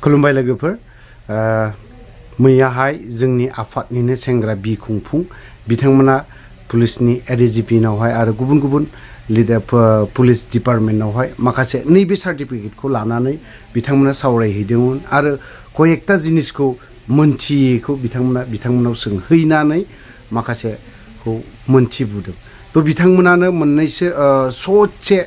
खुलुमबाय लोगोफोर मैयाहाय जोंनि आफादनिनो सेंग्रा बिखुंफुं बिथांमोना पुलिसनि एडिजिपि नावहाय आरो गुबुन गुबुन लिडार पुलिस डिपार्टमेन्टआवहाय माखासे नैबे सार्टिफिकेटखौ लानानै बिथांमोना सावरायहैदोंमोन आरो कयेकटा जिनिसखौ मोनथियैखौ बिथांमोनाव सोंहैनानै माखासेखौ मोनथिबोदों थ' बिथांमोनानो मोननैसो ससे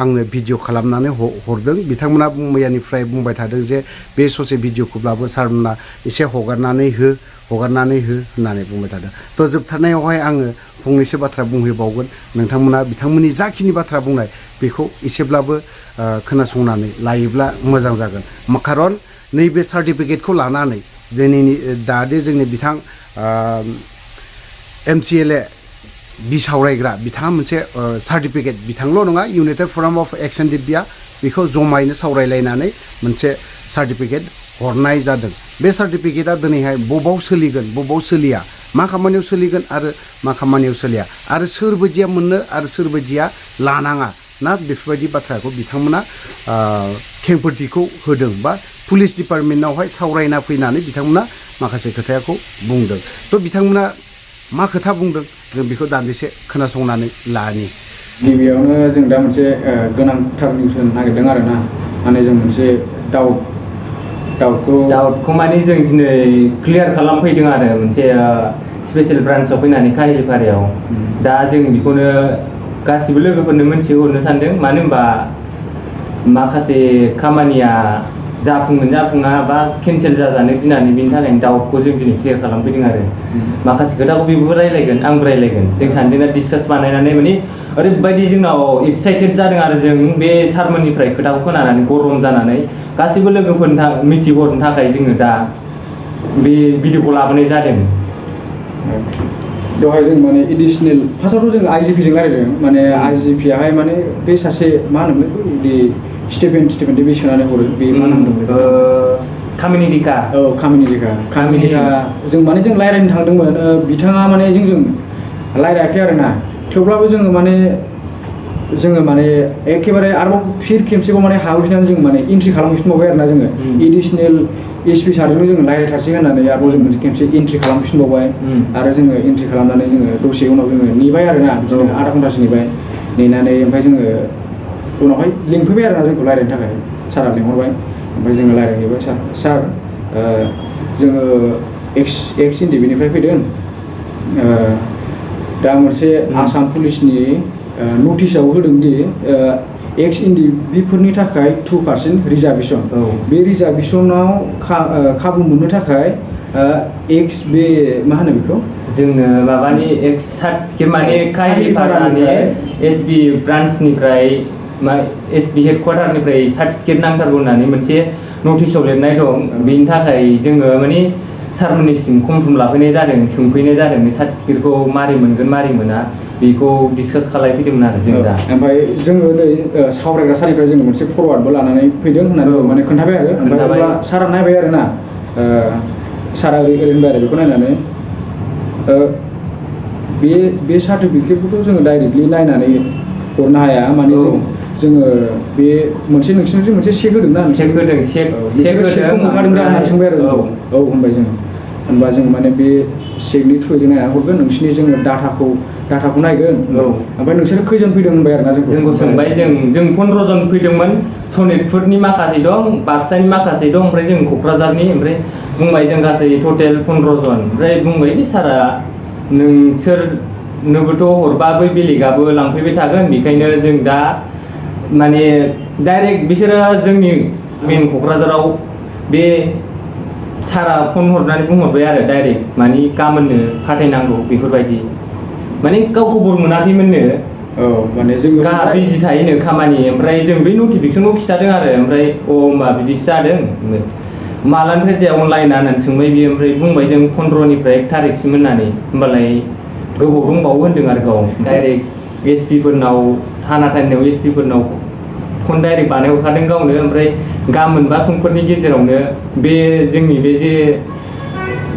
आंनो भिडिअ खालामनानै हरदों बिथांमोना मैयानिफ्राय बुंबाय थादों जे बे ससे भिडिअखौब्लाबो सारमोना एसे हगारनानै हो होननानै बुंबाय थादों थ' जोबथारनायावहाय आङो फंनैसो बाथ्रा बुंहैबावगोन नोंथांमोना बिथांमोननि जाखिनि बाथ्रा बुंनाय बेखौ एसेब्लाबो खोनासंनानै लायोब्ला मोजां जागोन खारन नैबे सार्टिफिकेटखौ लानानै दिनैनि दादे जोंनि बिथां MCLA बिसावरायग्रा बिथाङा मोनसे सार्टिफिकेट बिथांल' नङा united forum of ex and India बेखौ जमायैनो सावरायलायनानै मोनसे सार्टिफिकेट हरनाय जादों बे सार्टिफिकेटआ दिनैहाय बबाव सोलिगोन बबाव सोलिया मा खामानियाव सोलिगोन आरो मा खामानियाव सोलिया आरो सोरबायदिया मोननो आरो सोरबायदिया लानाङा ना बेफोरबायदि बाथ्राखौ बिथांमोना खेंफोरथिखौ होदों बा पुलिस डिपार्टमेन्टआवहाय सावरायना फैनानै बिथांमोना माखासे खोथाखौ बुंदों थ' बिथांमोना मा खोथा बुंदों जों बेखौ दान्दिसे खोनासंनानै लानि गिबियावनो जों दा मोनसे गोनांथार निउस होनो नागिरदों आरो ना माने जों मोनसे डाउटखौ माने जों दिनै क्लियार खालामफैदों आरो मोनसे स्पेसियेल ब्रान्सआव फैनानै काहिलिपारायाव दा जों बेखौनो गासिबो लोगोफोरनो मोनथिहोहरनो सानदों मानो होनबा माखासे खामानिया जाफुङा बा केन्सेल जाजानो गिनानै बेनि थाखायनो डाउटखौ जों दिनै क्लियार खालामफैदों आरो माखासे खोथाखौ बेबो रायलायगोन आंबो रायलायगोन जों सानैजोंना डिसकास बानायनानै माने ओरैबायदि जोंनाव एक्साइटेड जादों आरो जों बे सारमोननिफ्राय खोथाखौ खोनानानै गरम जानानै गासैबो लोगोफोरनो मिथिहरनो थाखाय जोङो दा बे भिडिअखौ लाबोनाय जादों बेवहाय जों माने एडिसनेल फार्स्टआवथ' जों IGP जों रायलायदों माने IGP आहाय माने बे सासे मा होनोमोन बिदि स्टिफेन बे सोनानै हरो बे मा नाम दं कामिनिका जों माने जों रायलायनो थांदोंमोन बिथाङा माने जोंजों रायलायाखै आरो ना थेवब्लाबो जोङो माने एखेबारे आरोबाव फिर खेबसेबाव माने हाबहैनानै जों माने एन्ट्रि खालामफिनबावबाय आरो ना जोङो एडिसनेल एसपि सारजोंनो जोङो रायलायथारसै होननानै आरोबाव जों खेबसे एन्ट्रि खालामफिनबावबाय आरो जोङो एन्ट्रि खालामनानै जोङो दसे उनाव जोङो नेबाय आरो ना बिदिनो आधा घन्टासो नेबाय नेनानै ओमफ्राय जोङो उनावहाय लिंफैबाय आरो ना जोंखौ रायलायनो थाखाय सारा लिंहरबाय ओमफ्राय जोङो रायलायहैबाय सार जोङो एक्स इन्डिबिनिफ्राय फैदों दा मोनसे आसाम पुलिसनि नटिसआव होदों दि एक्स इन्डिबिफोरनि थाखाय 2% रिजार्भेसन बे रिजार्भेसनाव खाबु मोननो थाखाय एक्स बे मा होनो बेखौ जोंनो माबानि एक्स सार्टिफिकेट माने काहिलिपारानि एसबि ब्रान्सनिफ्राय एसबि हेडक्वार्टारनिफ्राय सार्टिफिकेट नांथारगौ होननानै मोनसे नटिसआव लिरनाय दं बेनि थाखाय जोङो माने सारमोननिसिम कनफार्म लाफैनाय जादों सोंफैनाय जादों बे सार्टिफिकेटखौ मारै मोनगोन मारै मोना बेखौ डिसकास खालामफैदोंमोन आरो जों दा ओमफ्राय जोङो नै सावरायग्रा सारनिफ्राय जोङो मोनसे फरवार्डबो लानानै फैदों होननानै माने खोन्थाबाय आरो ओमफ्राय सारा नायबाय आरो ना सारा ओरैनो आरो बेखौ नायनानै बे सार्टिफिकेटखौथ' जोङो डाइरेक्टलि नायनानै हरनो हाया माने जोङो बे मोनसे नोंसिनिजों मोनसे चेक होदों ना चेक होदों सोंबाय आरो औ होनबाय जोङो होनबा जों माने बे चेकनि थ्रुयै नायना हरगोन नोंसिनि जोङो डाटाखौ नायगोन ओमफ्राय नोंसोर खैजन फैदों होनबाय आरो ना जोंखौ सोंबाय जों 15 जन फैदोंमोन सनितपुरनि माखासे दं बाक्सानि माखासे दं ओमफ्राय जों क'क्राझारनि ओमफ्राय बुंबाय जों गासै टटेल 15 जन ओमफ्राय बुंबाय दि सारा नोंसोरनोबोथ' हरबा बै बेलेगाबो लांफैबाय थागोन बेखायनो जों दा माने डाइरेक्ट बिसोरो जोंनि मेन क'क्राझाराव बे सारा फन हरनानै बुंहरबाय आरो डाइरेक्ट माने गाबोननो फाथायनांगौ बेफोरबायदि माने गाव खबर मोनाखैमोननो माने जों बिजि थायोनो खामानि ओमफ्राय जों बै नटिफिकेसनखौ खिथादों आरो ओमफ्राय होमबा बिदिसो जादों मालानिफ्राय जाया अनलाइन होननानै सोंबाय बियो ओमफ्राय बुंबाय जों 15निफ्राय 1 थारिखसिम होननानै होमबालाय गोबाव दंबावो होनदों आरो गाव डाइरेक्ट एसपिफोरनाव थाना थानायाव एसपिफोरनाव फन डाइरेक्ट बानायहरखादों गावनो ओमफ्राय गाबोन बा समफोरनि गेजेरावनो बे जोंनि बे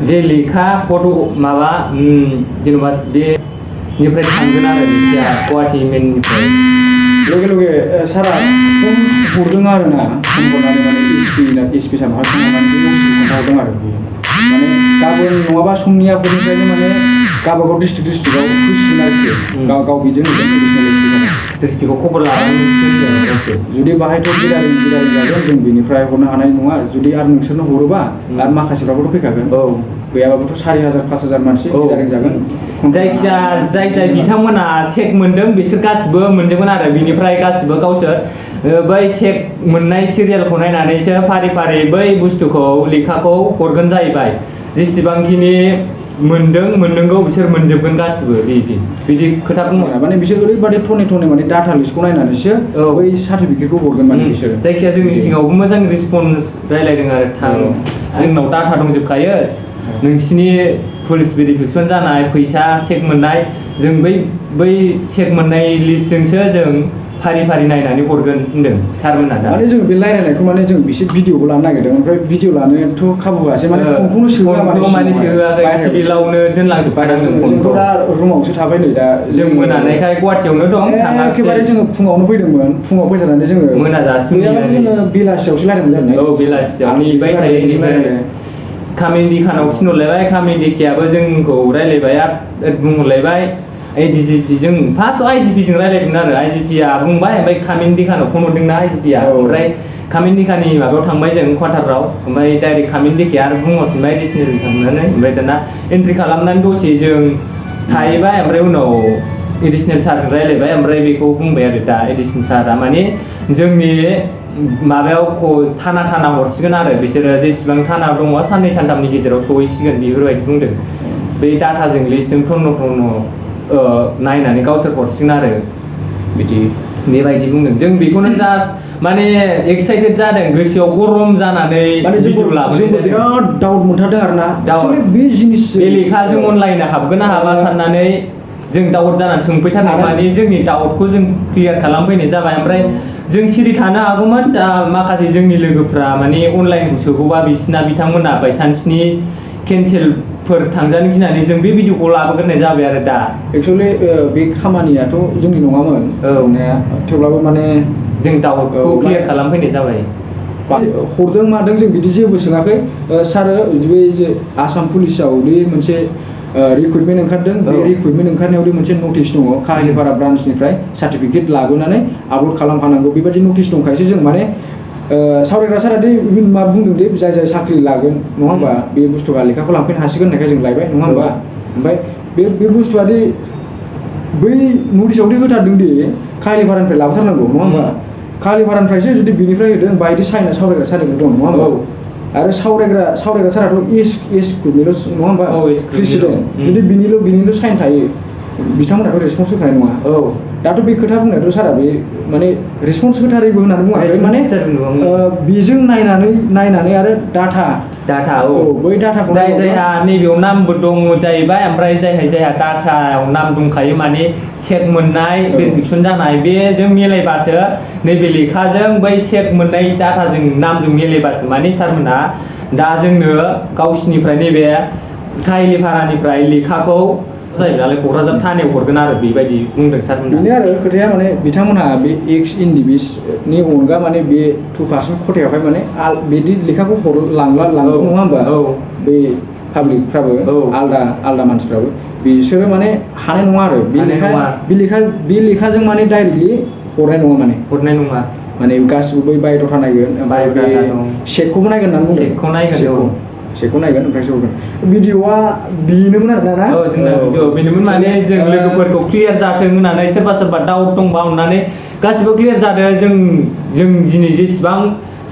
जे लेखा फट' माबा जेनेबा बेनिफ्राय थांगोन आरो गुवाहाटि मेननिफ्राय लगे लगे सारा फन हरदों आरो ना फन हरनानै माने एसपि सारनावहाय फन हरनानै बे नटिसखौ हरदों आरो बियो माने गाबोन नङाबा समनियाफोरनिफ्रायनो माने गावबागाव डिस्ट्रिक्टआव फैसिगोन आरोखि गाव बिजों डिस्ट्रिक्टआव खबर लानानै जुदि बाहायथ' बिदारिं जागोन जों बेनिफ्राय हरनो हानाय नङा जुदि आरो नोंसोरनो हरोबा आरो माखासेफ्राबोथ' फैखागोन गैयाबाबोथ' 4,000-5,000 मानसि बिदारिं जागोन जायखिया जाय बिथांमोना चेक मोनदों बिसोर गासिबो मोनजोबगोन आरो बिनिफ्राय गासिबो गावसोर बै चेक मोननाय सिरियालखौ नायनानैसो फारि फारि बै बुस्थुखौ लेखाखौ हरगोन जाहैबाय जेसेबांखिनि मोननांगौ बिसोर मोनजोबगोन गासिबो बिदि खोथा बुङो माने बिसोर ओरैबादि थने माने डाटा लिस्टखौ नायनानैसो बै सार्टिफिकेटखौ हरगोन माने बिसोर जायखिया जोंनि सिगाङावबो मोजां रिसपन्स रायलायदों आरो जोंनाव डाटा दंजोबखायो नोंसिनि पुलिस भेरिफिकेसन जानाय फैसा चेक मोननाय जों बै चेक मोननाय लिस्टजोंसो जों फारि फारि नायनानै हरगोन होनदों सारमोना दा माने जों बे रायलायनायखौ माने जों एसे भिडिअबो लानो नागिरदों ओमफ्राय भिडिअ लानोथ' खाबु होआसै माने फनखौनो सोहोआखै सिभिलावनो दोनलांजोबखादों जों फनखौ दा रुमावसो थाबाय नै दा जों मोनानायखाय गुवाहाटियावनो दं एखेबारे जोङो फुङावनो फैदोंमोन फुङाव फैथारनानै जोङो मोनाजासिम जोङो बेलासियावसो रायलायदोंमोन औ बेलासियाव नेबाय थायो कामिन्दी खानाव थिनहरलायबाय कामिन्दिखायाबो जोंखौ रायलायबाय बुंहरलायबाय ADGP जों फार्स्टआव IGP जों रायलायदोंमोन आरो IGP आ बुंबाय ओमफ्राय कामिन्दी खानाव फन हरदोंना IGP आ ओमफ्राय कामिन्दी खानि माबायाव थांबाय जों क्वार्टाराव ओमफ्राय डाइरेक्ट कामिन्दिखाया आरो बुंहरफिनबाय एडिसनेल थांनानै ओमफ्राय दाना एन्ट्रि खालामनानै दसे जों थाहैबाय ओमफ्राय उनाव एडिसनेल सारजों रायलायबाय ओमफ्राय बेखौ बुंबाय आरो दा एडिसनेल सारा माने जोंनि माबायाव थाना हरसिगोन आरो बिसोरो जेसेबां थाना दङ साननै सानथामनि गेजेराव सहैसिगोन बेफोरबायदि बुंदों बै डाटाजों लिस्टजों टर्न नायनानै गावसोर हरसिगोन आरो बिदि बेबायदि बुंदों जों बेखौनो जास्ट माने एक्साइटेड जादों गोसोआव गरम जानानै भिडिअ लाबोदों बिराद डाउट मोनथारदों आरोना बे जिनिस बे लेखाजों अनलाइनआ हाबगोन ना हाबा साननानै जों डाउट जानानै सोंफैथारनाय माने जोंनि डाउटखौ जों क्लियार खालामफैनाय जाबाय ओमफ्राय जों सिरि थानो हागौमोन जा माखासे जोंनि लोगोफ्रा माने अनलाइनखौ सोगौबा बिथांमोना बायसान्सनि केन्सेलफोर थांजानो गिनानै जों बे भिडिअखौ लाबोग्रोनाय जाबाय आरो दा एक्सुवेलि बे खामानियाथ' जोंनि नङामोन थेवब्लाबो माने जों डाउटखौ क्लियार खालामफैनाय जाबाय हरदों मादों जों बिदि जेबो सोङाखै सार बे आसाम पुलिसाव बे मोनसे रिक्रुइटमेन्ट ओंखारदों बे रिक्रुइटमेन्ट ओंखारनायाव मोनसे नटिस दङ काहिलिपारा ब्रान्चनिफ्राय सार्टिफिकेट लाबोनानै आपल'ड खालामफानांगौ बेबायदि नटिस दंखायसो जों माने सावरायग्रा सारा मा बुंदों दे जाय साख्रि लागोन नङा होमबा बे बुस्थुआ लेखाखौ लांफैनो हासिगोन होननायखाय जों लायबाय नङा होमबा ओमफ्राय बे बुस्थुआ दि बै नटिसावदि होथारदों दि काहिलिपारानिफ्राय लाबोथारनांगौ नङा होमबा काहिलिपारानिफ्रायसो जुदि बिनिफ्राय होदों बायदि साइना सावरायग्रा सारानो दं नङा होमबा आरो सावरायग्रा साराथ' एस ग्रुपनिल' नङा होमबा प्रेसिडेन्ट जुदि बिनिल' साइन थायो बिथांमोनाथ' रेसपन्स होखानाय नङा दाथ' बे खोथा बुंनायाथ' सारा बे माने रेसपन्स होथारैबो होननानै बुङाखै माने बेजों नायनानै आरो डाटा बै डाटाखौ जायहा नैबेयाव नामबो दङ जाहैबाय ओमफ्राय जायहा डाटायाव नाम दंखायो माने चेक मोननाय भेरिफिकेसन जानाय बेजों मिलायबासो नैबे लेखाजों बै चेक मोननाय डाटाजों नामजों मिलायबासो माने सारमोनहा दा जोंनो गावसिनिफ्राय नैबे काहिलिपारानिफ्राय लेखाखौ जायो नालाय क'क्राझार थानायाव हरगोन आरो बेबायदि बुंदों सारमोनहा बेनो आरो खोथाया माने बिथांमोनहा बे एक्स इन्डिभिसनि अनगा माने बे 2% खथायावहाय माने बिदि लेखाखौ लांगौ नङा होमबा बे पाब्लिकफ्राबो आलदा मानसिफ्राबो बिसोरो माने हानाय नङा आरो बे लेखाजों माने डाइरेक्टलि हरनाय नङा माने गासिबो बै बाय'डाटा नायगोन चेकखौबो नायगोन होननानै बुंदों चेकखौ नायगोन ओमफ्रायसो हरगोन भिडिअआ बेनोमोन आरोना ना जोंना भिडिअ बेनोमोन माने जों लोगोफोरखौ क्लियार जाथों होननानै सोरबा डाउट दंबा अननानै गासिबो क्लियार जादों जों दिनै जेसेबां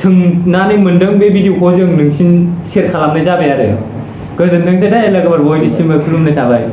सोंनानै मोनदों बे भिडिअखौ जों नोंसिन शेयार खालामनाय जाबाय आरो गोजोनथोंसै दे लोगोफोर बयनिसिमबो खुलुमनाय थाबाय